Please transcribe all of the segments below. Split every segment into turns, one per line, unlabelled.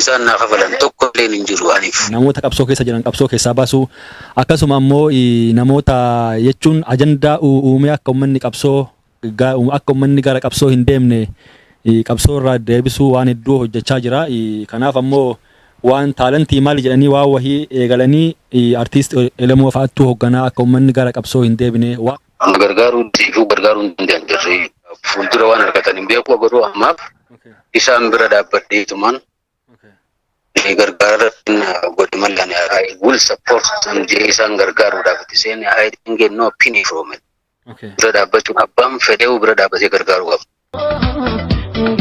isaan naa kafalan tokko illeen hin jiru aniif.
Namoota qabsoo keessa jiran qabsoo keessaa baasuu akkasuma ammoo namoota jechuun ajandaa uumee akka uummanni qabsoo akka uummanni gara qabsoo hin deemne qabsoo irraa deebisuu waan hedduu hojjechaa jira. Kanaaf ammoo waan taalantii maali jedhanii waan wahii eegalanii artiist Elemoo fa'aattuu hoogganaa akka uummanni gara qabsoo hin deebine.
Amma gargaaruu siifuu gargaaruu hin danda'an jirri. Fuuldura waan argatan hin beeku garuu ammaaf isaan bira dhaabbadheetumaan gargaara godhe malee ani I will support them jedhee isaan gargaaruudhaaf itti seene. I didn't get no penny from it. Bira dhaabbachuun abbaan fedheewu bira dhaabbatee gargaaruu qaba.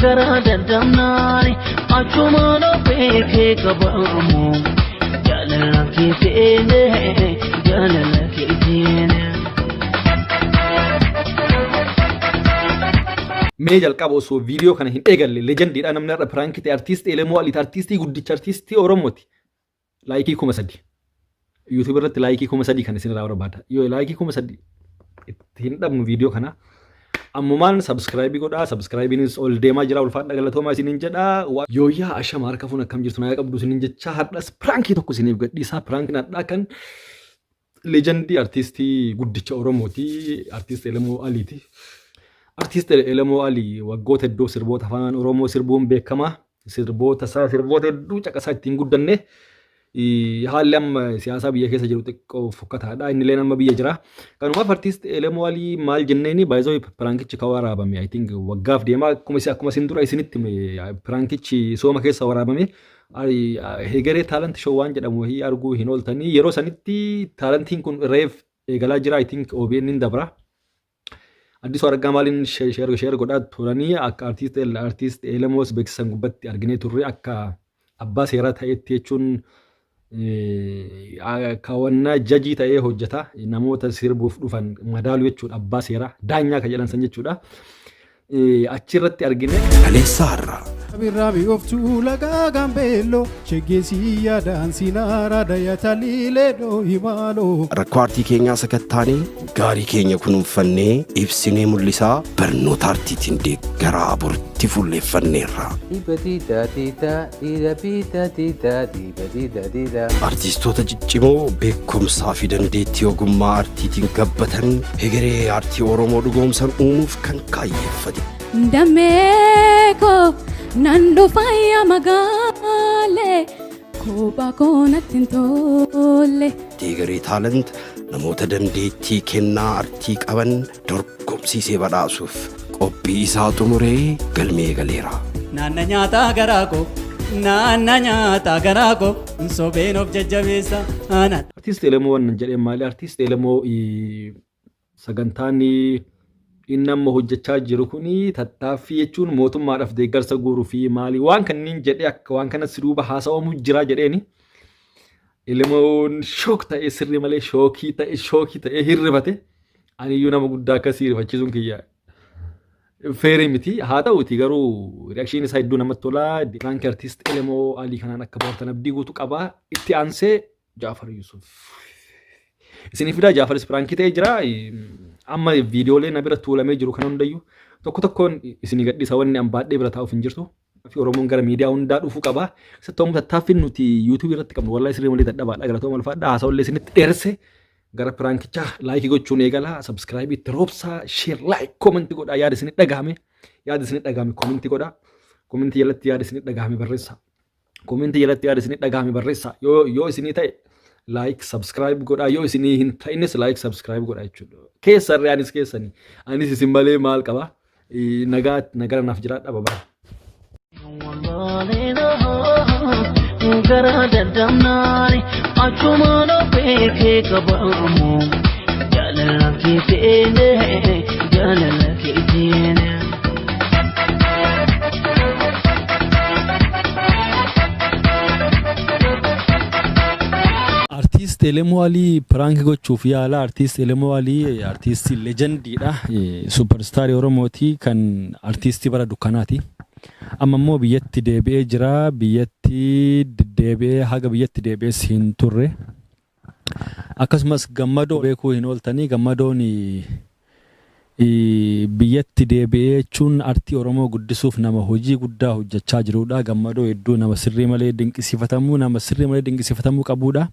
Garaa dadhabnaani achumaan of beekee qabamu jaalala kee feene jaalala kee feene.
Mee jalqaba osoo viidiyoo kana hin eegalle lejendiidha namni har'a piraankii ta'e artiist Elemoo Aliiti, artiistii guddicha, artiistii Oromooti. Laayikii 3000. YouTube irratti laayikii 3000 kan isinirraa barbaada. Yoo laayikii 3000 itti hin dhabnu viidiyoo kana. Ammumaan subscribe godhaa. Subscribe-iinis ol deemaa jira. Ulfaadha, galatoomaa isiniin jedha. Yooyyaa, ashama, harka fuun, akkam jirtu, nagaa qabdu isiniin jecha har'as piraankii tokko isiniif gadhiisaa. Piraankiin har'aa kan leejendii artiistii guddicha Oromooti. Artiist Elemoo Aliiti. Artiist Elemoo Alii waggoota hedduu sirboota afaan Oromoo sirbuun beekamaa. Sirboota isaa sirboota hedduu caqasaa ittiin guddanne. Haalli amma siyaasaa biyya keessa jiru xiqqoo fokkataadha. Inni illee amma biyya jira. Kanumaaf artiist Elemoo Alii maal jenneeni baay'isoo piraankichi kan waraabame I think waggaaf deemaa akkuma isin dura isinitti piraankichi sooma keessa waraabame. Hegeree talent show waan jedhamu wahii arguu hin ooltanii yeroo sanitti taalantiin kun reef eegalaa jira. I think OBN hin dabra. Addisuu Araggaa maaliin share godhaa turanii akka artiist Elemoos beeksisan gubbatti arginee turre akka abbaa seeraa ta'etti jechuun kaawwannaa jajii ta'ee hojjeta, namoota sirbuuf dhufan madaalu jechuudha, abbaa seeraa daanyaa kan jedhan san jechuudha. Achirratti argine.
Kaleessa har'a.
Birraa mi'ooftuu lagaa Gaambeelloo sheggeessii yaadaan siinaaraa dayataliilee dhoohimaaloo.
Rakkoo aartii keenyaa sakattaanee, gaarii keenya kunuunfannee, ibsinee mul'isaa, barnoota aartiitiin deeggaraa boritti fuulleeffanneerra. Artiistoota ciccimoo beekumsaa fi dandeettii ogummaa aartiitiin gabbatan, hegeree aartii Oromoo dhugoomsan uumuuf kan kaayyeeffate.
Dameeko nan dhufayya magaalee kophaa koo natti hin tolle.
Hegeree Talent namoota dandeettii kennaa aartii qaban dorgomsiisee badhaasuuf qophii isaa xumuree galmee galeera.
Naanna nyaataa garaa koo, naanna nyaataa garaa koo, sobeen of jajjabeessa. Ana.
Artiist Elemoo wannan jedheen maali? Artiist Elemoo sagantaan inni amma hojjechaa jiru kuni tattaaffii jechuun mootummaadhaaf deeggarsa guuruu fi maali waan kanneen jedhee akka waan kanas duuba haasawamu jira jedheeni. Elemoon shock ta'ee, sirrii malee shockii ta'ee hirrifate. Aniyyuu nama guddaa akkasii rifachiisuun kiyya feerii miti. Haa ta'uti garuu reaction isaa hedduu namatti tola. Piraanki artiist Elemoo Alii kanaan akka bohaartan abdii guutuu qaba. Itti aansee Jaafar Yusuf. Isinii fidaa, Jaafaris piraankii ta'ee jira. Amma viidiyoolee na bira tuulamee jiru kan hundayyuu tokko tokkoon isinii gadhiisa, wanni an baadhee bira taa'uuf hin jirtu. Fi Oromoon gara miidiyaa hundaa dhufuu qaba. Keessattuu ammoo tattaaffiin nuti YouTube irratti qabnu wallahi sirrii malee dadhabaadha. Galatooma, ulfaadha. Haasawallee isinitti dheeresse. Gara piraankichaa laayikii gochuun eegala. Subscribe itti roobsaa. Share, like, comment godhaa. Yaada isinit dhagahame. Yaada isinit dhagahame comment godhaa. Comment jalatti yaada isinit dhagahame barreessaa. Comment jalatti yaada isinit dhagahame barreessaa. Yoo isinii ta'e like, subscribe godhaa. Yoo isinii hin ta'inis like, subscribe godhaa jechuudha. Keessarree anis keessanii. Anis isin malee maal qabaa? Nagaa nagaa naaf jiraadha, babaa.
Garaa dadhabnaani achumaan of beekee qabamu jaalala kee feene jaalala kee feene.
Artiist Elemoo Alii piraank gochuuf yaala. Artiist Elemoo Alii artiistii lejendiidha. Superstarii Oromooti, kan artiistii bara dukkanaati. Amma immoo biyyatti deebi'ee jira. Biyyatti deebi'ee haga biyyatti deebi'ees hin turre. Akkasumas Gammadoo beekuu hin ooltanii, Gammadoon Biyyatti deebi'ee jechuun artii Oromoo guddisuuf nama hojii guddaa hojjechaa jirudha. Gammadoo hedduu nama sirrii malee dinqisiifatamuu, nama sirrii malee dinqisiifatamuu qabudha.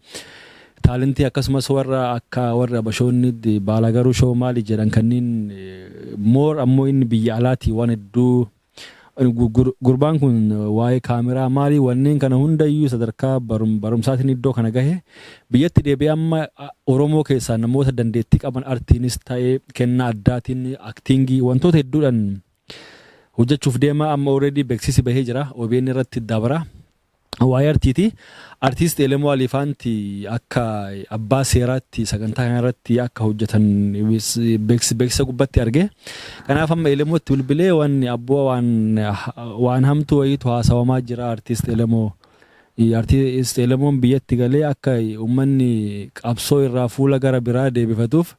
Talentii akkasumas warra akka warra bashoonni baalagaruu show maali jedhan kanneen moor ammoo inni biyya alaatii waan hedduu gurbaan kun waa'ee kaameraa maalii wanneen kana hundayyuu sadarkaa barumsaatiin iddoo kana gahe. Biyyatti deebi'ee amma Oromoo keessaa namoota dandeettii qaban artiinis ta'ee kennaa addaatiin actingii wantoota hedduudhaan hojjechuuf deema. Amma already beeksisi bahee jira, OBN irratti dabara. Waa'ee artiiti. Artiist Elemoo Aliifaanti akka abbaa seeraatti sagantaa kana irratti akka hojjetan beeksisa gubbatti arge. Kanaaf amma Elemootti bilbilee wanni abboo waan hamtuu wayiitu haasawamaa jira Artiist Elemoo. Artiist Elemoon biyyatti galee akka uummanni qabsoo irraa fuula gara biraa deebifatuuf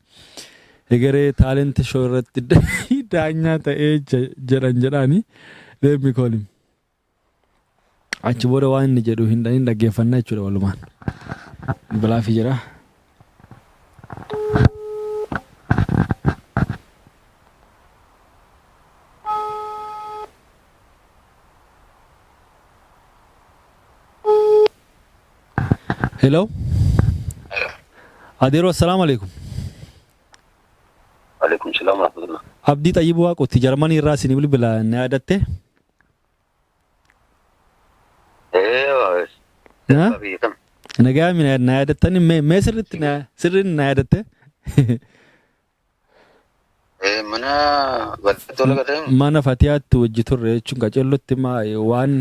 egeree talent show irratti daanyaa ta'ee jedhan jedhaani. Let me call him. Achi booda waan inni jedhu hin dhaggeeffannaa jechuudha walumaan. Bilaafi jira. Hello. Adeeroo, assalaamu alaikum.
Alaikum salaam wa rahmatullah.
Abdii Xayyibuu Waaqooti, Jarmanii irraa isin bilbila, na yaadatte?
Ee, biyya kam?
Nagaa mi, na yaadattani? Mee sirriitti na sirriitti na yaadatte?
Ee, mana bal'attoo laga ta'e.
Mana Fatiyaatti wajji turre jechuun qacellotti ma waan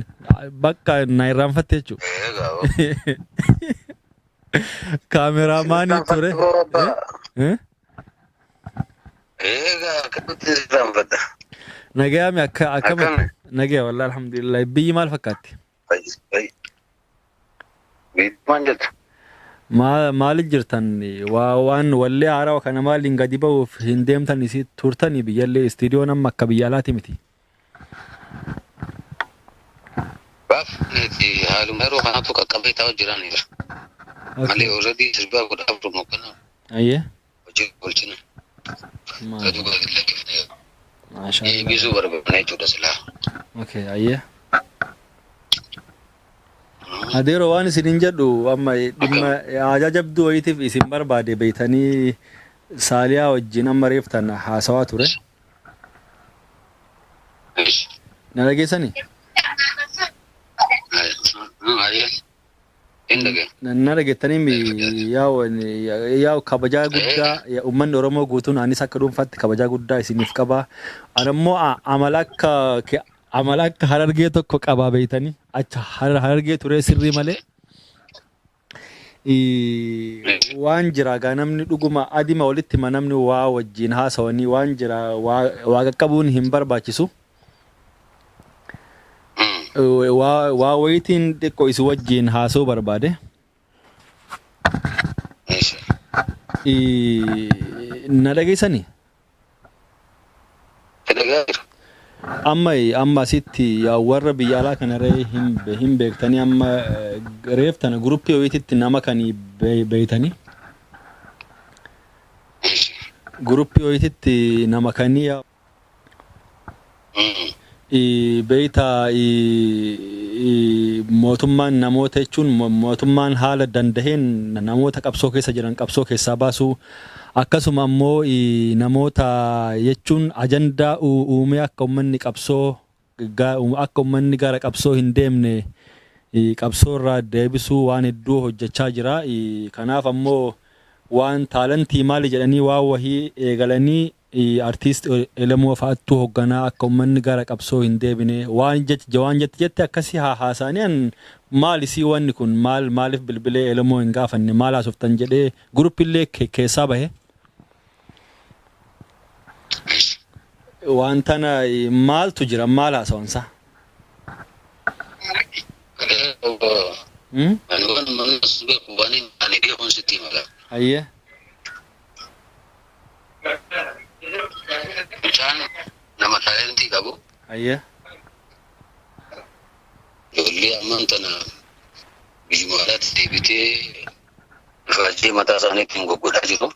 bakka na irraanfatte jechuudha.
Ee, gaawwa.
Kaameraamaanii ture. Eh?
Egaa akkamitti irraanfadha?
Nagaa mi, akka akkam?
Akkami?
Nagaa wallahi, alhamdulillah. Biyyi maal fakkaatti?
Biyyi maal jettu?
Maaliif jirtan? Waa waan wallee haarawaa kana maaliin gadi ba'uuf hin deemtan? Isii turtanii biyyallee istiidiyoon amma akka biyya alaati miti.
Baafneeti, haaluma yeroo kanaatu qaqqabee taa'u jiranidha. Malee already sirbaa godhaa turre kana hojii oolchina. Gadi gadi lakkifne.
Maashaallah.
Eebbisuu barbaadna jechuudha silaa.
Okay, ayyee. Adeeroo, waan isinin jedhu amma dhimma haajaa jabduu wayiitiif isin barbaade. Beeytanii, Saaliyaa wajjin amma reeftan haasawaa ture. Na dhageessanii?
Ayyee. Hin dhageenye.
Na dhageettanii? Yaa'u kabajaa guddaa uummanni Oromoo guutuun, anis akka dhuunfaatti kabajaa guddaa isiniif qaba. Ani immoo amala akka Harargee tokko qabaa, beeytanii, acha Harargee ture sirrii malee. Waan jira gaa, namni dhuguma adima walitti hima, namni waa wajjin haasawanii waan jira waa qaqqabuun hin barbaachisu. Waa wayitiin xiqqoo isin wajjin haasa'uu barbaade. Na dhageessanii?
Dhagaa jira.
Amma asitti yaa warra biyya alaa kanarree hin beektanii, amma reef tana guruppii wayiititti nama kanii beeytanii. Guruppii wayiititti nama kanii yaa beeytaa, mootummaan namoota jechuun mootummaan haala dandaheen namoota qabsoo keessa jiran qabsoo keessaa baasuu, akkasuma ammoo namoota jechuun ajandaa uumee akka uummanni qabsoo akka uummanni gara qabsoo hin deemne qabsoo irraa deebisuu waan hedduu hojjechaa jira. Kanaaf ammoo waan talentii maali jedhanii waan wahii eegalanii artiist Elemoo fa'aattuu hoogganaa akka uummanni gara qabsoo hin deebine waan waan jette jette akkasii haa haasa'anii. An maal isii wanni kun maal, maaliif bilbilee Elemoo hin gaafanne, maal haasoftan jedhee guruppiillee keessaa bahe. Waan tana maaltu jira, maal haasawansa?
Ani waan manni beeku waan ani beekuun sitti hima.
Ayyee.
Mucaan nama talentii qabu. Ijoollee ammaan tana biyyuma alaatti deebitee ifaajjii mataa isaaniitiin goggodhaa jiru.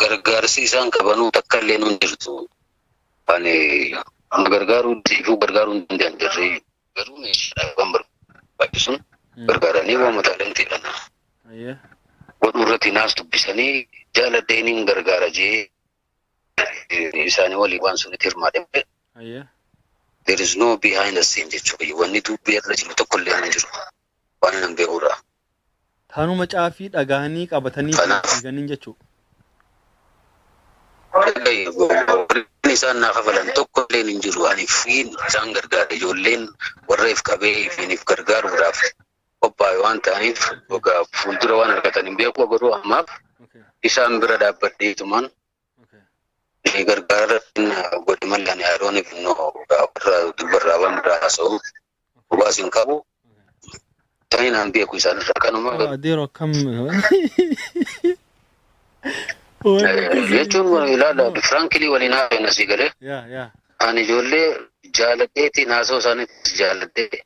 Gargaarsi isaan qabanuu takka illee nun jirtu. Ani amma gargaaruu siifuu gargaaruu hin danda'an jirri. Garuu meeshaadhaaf waan barbaachisuun gargaaranii waan talentiidhaan godhuu irratti naas dubbisanii jaaladheeniin gargaara jee isaanii waliin waan sunitti hirmaadhe. There is no behind the scene jechuudha. Wanni dubbii irra jiru tokko illee hin jiru. Waan nan beekudha.
Tanuma caafii dhagahanii qabatanii fiiganiin jechuudha.
Warri isaan naa kafalan tokko illee hin jiru. Ani fiin isaan gargaara. Ijoolleen warra if qabee ifiiniif gargaaruudhaaf qophaa'e waan ta'aniif egaa fuuldura waan argatan hin beeku, garuu ammaaf isaan bira dhaabbadheetumaan gargaara godhe malee ani I don't even know warra dubarraa waan biraa haasa'u dhugaas hin qabu. Ta'in an beeku isaan irraa kanuma.
Adeero, akkam?
Jechuun ilaala, frankly waliin haasa'e asii galee.
Yaa yaa.
Ani ijoollee jaaladheetiin haasa'u isaaniitis jaaladhee,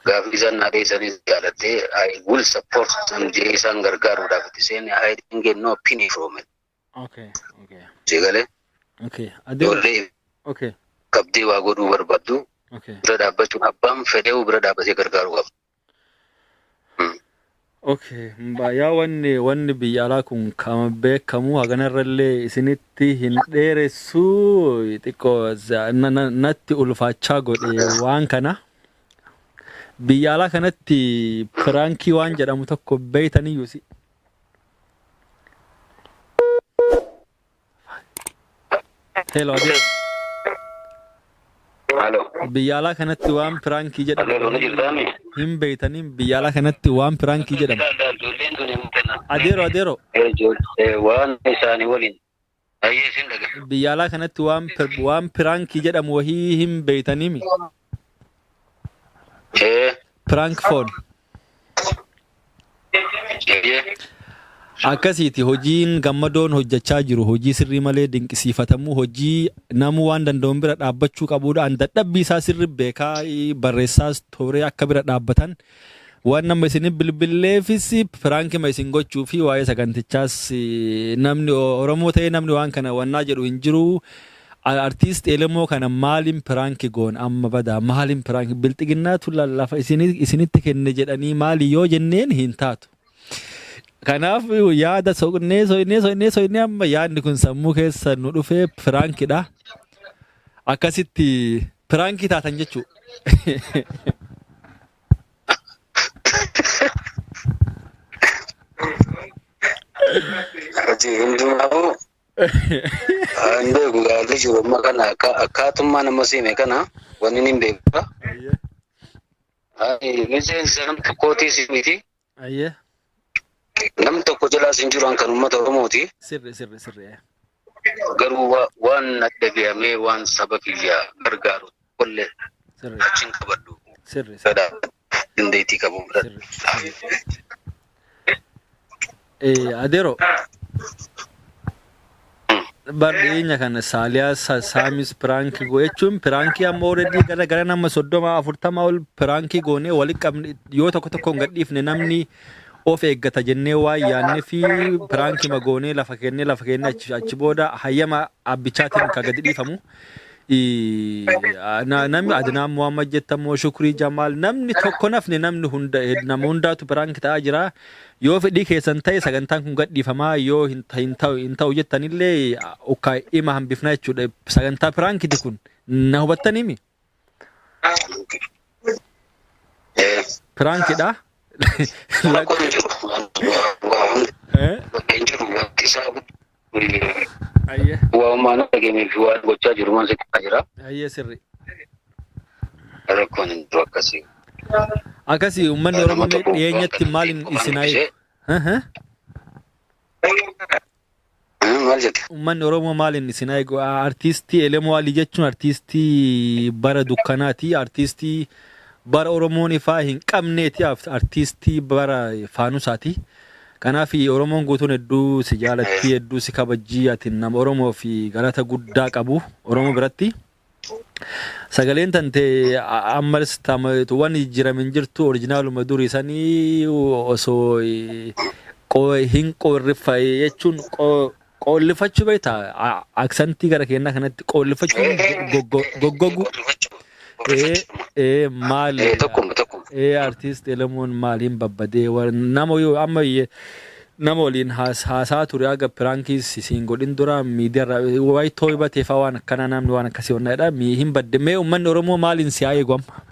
gaafii isaan naa dhiyeessanis jaaladhee, I will support them jee isaan gargaaruudhaaf itti seene. I didn't get no penny from it. Asii galee.
Adeero.
Ijoollee qabdee waa godhuu barbaaddu bira dhaabbachuun abbaan fedheewu bira dhaabbatee gargaaruu qaba.
Okay. Yaa wanni biyya alaa kun kama beekamu haganarrallee isinitti hin dheeressu, xiqqoo natti ulfaachaa godhe waan kana. Biyya alaa kanatti prankii waan jedhamu tokko beeytaniyyuu si. Hello, Adeero.
Halo.
Biyya alaa kanatti waan prankii jedhamu
Halo, ni jirtaami?
hin beeytanii biyya alaa kanatti waan prankii jedhamu?
Ijoolleen tun hin kennan.
Adeero, Adeero.
Waan isaanii waliin. Ayyee, isin dhaga.
Biyya alaa kanatti waan prankii jedhamu wahii hin beeytaniimi?
Eh.
Prank phone.
Ayyee.
Akkasiiti, hojiin Gammadoon hojjechaa jiru hojii sirrii malee dinqisiifatamuu, hojii namuu waan danda'uun bira dhaabbachuu qabudha. An dadhabbii isaa sirri beekaa, barreessaas tooree akka bira dhaabbatan waan nama isin bilbilleefis prankima isin gochuu fi waa'ee sagantichaas namni Oromoo ta'ee namni waan kana wannaa jedhu hin jiru. Artiist Elemoo kana maaliin prank goon amma badaa, maaliin prank bilxiginnaatu lafa isinitti kenne jedhanii maali yoo jenneen hin taatu. Kanaaf yaada soqnee soqnee soqnee soqnee amma yaadni kun sammuu keessa nu dhufee prankidha. Akkasitti prankii taatan jechuudha.
Ati hundumaafuu hin beeku gaalli jiru amma kana akkaatummaa nama siime kana wanni hin beeku. Miseensa nam tokkootiis miti. Nam tokko jalaas hin jiru, kan uummata Oromooti.
Sirri sirri sirri.
Garuu waan dhagayamee waan saba kiyya gargaaru tokkollee achiin qabadhu.
Sirri.
Fedha dandeettii qabu bira.
Adeero. Bar dhiyeenya kana Saaliyaa Saamis prank jechuun prankii amma already gara nama 30 40 ol prankii goonee walitti qabne, yoo tokko tokko hin gadhiifne namni of eeggata jennee waan yaadne fi prankii goonee lafa kennee achi booda hayyama abbichaatiin kan gadi dhiifamu. Namni Adnaan Muhammad jettamoo, Shukrii Jamaal, namni tokko nafni, namni hunda, nama hundaatu prank ta'aa jira. Yoo fedhii keessan ta'e sagantaan kun gadhiifamaa, yoo hin ta'u jettanillee ukkaa ima hambifna jechuudha. Sagantaa prankiti kun na hubattaniimi? Prankidha.
Rakkoon hin jiru. Hin jiru wanti isaa waa'ummaan dhageenyee fi waan gochaa jiru waan siqaa jira.
Ayyee, sirri.
Rakkoon hin jiru akkasii.
Akkasii uummanni
Nama
Oromoo
tokko
dhiyeenyatti maaliin isin haa eegu?
Maal jette?
Uummanni Oromoo maaliin isin haa eegu? Artiistii Elemoo Alii jechuun artiistii bara dukkanaati. Artiistii bara Oromoon ifaa hin qabneeti. Artiistii bara faanusaati. Kanaaf Oromoon guutuun hedduu si jaalatti, hedduu si kabajjii, ati nama Oromoo fi galata guddaa qabu Oromoo biratti. Sagaleen tante ammas waan jijjiirame hin jirtu, originaluma durii sanii osoo hin qorrifa jechuun Qoollifachuu beektaa, accentii gara keenyaa kanatti qoollifachuu, goggogu. Ee, maali?
Tokkuma tokkuma.
Ee, artiist Elemoon maaliin babbadee nama yoo amma nama waliin haasaa ture haga prankii siin godhin dura miidiyaarraa waayii tooyibatee fa'aa waan akkanaa namni waan akkasii onnaadha hin badde. Mee uummanni Oromoo maaliin si haa eegu amma?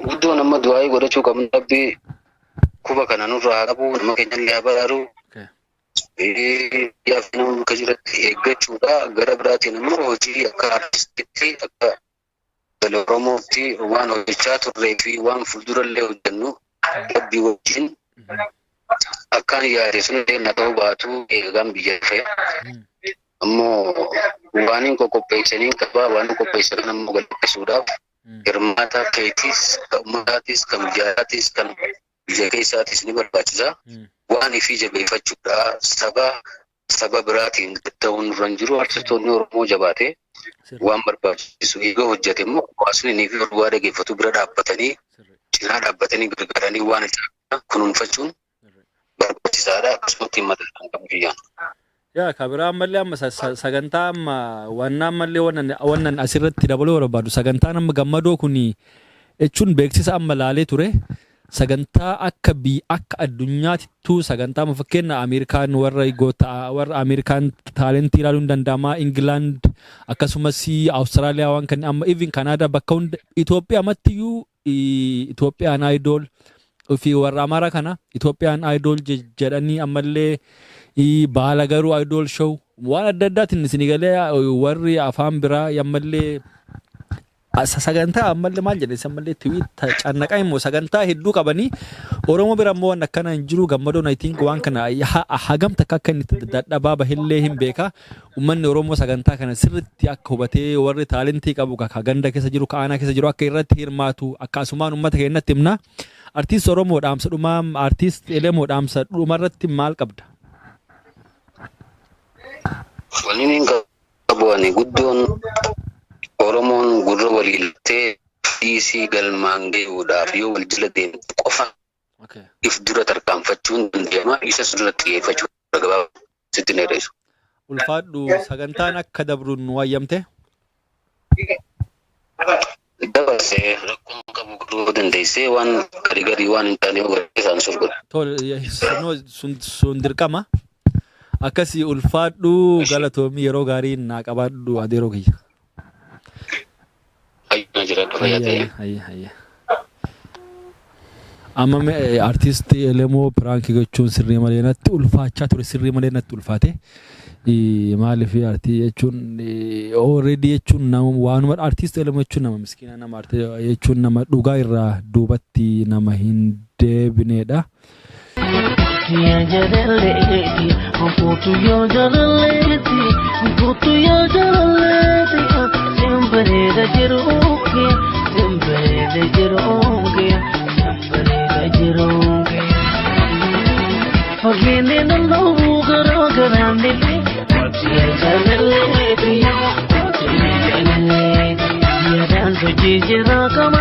Guddoon amma du'aayii godhachuu qabnu, Rabbi kuba kana nurraa haa qabu, nama keenyallee haa baraaru. Biyyaa fi nama bakka jiratti eeggachuudha. Gara biraatiin immoo hojii akka artistitti, akka Oromootti waan hojjechaa turree fi waan fuuldurallee hojjennu Rabbii wajjin akkaan yaade sunillee na ta'uu baatu eegaan biyya dhufee. Ammoo waan hin qoqopheessanii qabaa, waan hin qopheessan ammoo gadhiisuudhaaf hirmaata keetis, kan uummataatis, kan biyyaatis, kan biyya keessaatis ni barbaachisa. Waan ifii jabeeffachuudha, saba biraatiin ta'uun nurra hin jiru. Artistoonni Oromoo jabaatee waan barbaachisu eega hojjete immoo hawaasni ni fi waa dhageeffatu bira dhaabbatanii, cinaa dhaabbatanii gargaaranii waan isaa kunuunfachuun barbaachisaadha. Akkasumatti mataa kan qabu biyyaan.
Yaa kabiraa, ammallee amma sagantaa amma wanna ammallee wannan asirratti dabaluu barbaadu, sagantaan amma gammadoo kuni jechuun beeksisa amma laalee ture, sagantaa akka akka addunyaatittuu sagantaa amma fakkeenya Ameerikaan warra goota warra Ameerikaan talentii ilaaluu hin danda'ama, Ingilaand akkasumas Awustiraaliyaa waan kan amma even Kanaadaa bakka hunda, Itoophiyaa amattiyyuu Itoophiyaan Idol fi warra Amaaraa kana Itoophiyaan Idol jedhanii ammallee baala garuu Idol show waan adda addaatiin isin galee warri afaan biraa ammallee sagantaa ammallee maal jedhe ammallee tweet cannaqaa immoo sagantaa hedduu qabanii. Oromoo bira immoo waan akkana hin jiru. Gammadoon I think waan kana hagam takka akka inni dadhabaa bahillee hin beeka. Uummanni Oromoo sagantaa kana sirritti akka hubatee warri talentii qabu ka ganda keessa jiru, ka aanaa keessa jiru akka irratti hirmaatu akkasumaan uummata keenyatti himna. Artiist Oromoo dhaamsa dhumaa, artiist Elemoo dhaamsa dhumarratti maal qabda?
Wanni inni qabu ani guddoon Oromoon gurra walii lattee dhiisii galmaan gahuudhaaf yoo wal jala deemte qofa if dura tarkaanfachuun danda'ama. Isas dura xiyyeeffachuu gabaabaa sitti dheeressu.
Ulfaadhu, sagantaan akka dabruun nu wayyamte.
Dabarsee rakkoon qabu garuu dandeessee waan garii garii waan hin taane yoo garee isaan surgodha.
Tole, no, sun dirqama. Akkasii, ulfaadhu, galatoomii, yeroo gaarii naa qabaadhu adeeroo kiyya.
Ayyana jiraadhu, fayyaa ta'e.
Hayya hayya. Amma artiistii Elemoo prankii gochuun sirrii malee natti ulfaachaa ture, sirrii malee natti ulfaate. Maaliif artii jechuun already jechuun nama waanuma artiistii Elemoo jechuun nama miskiina, nama artii jechuun nama dhugaa irraa duubatti nama hin deebinedha.
Yaa jaalalleeti, kootu yaa jaalalleeti, kootu yaa jaalalleeti, simbareeda jiruuke, simbareeda jiruuke, simbareeda jiruuke. Fageenye lallaabu garaa garaan illee, kootu yaa jaalalleeti, kootu yaa jaalalleeti, yaadaan hojii jira qaba.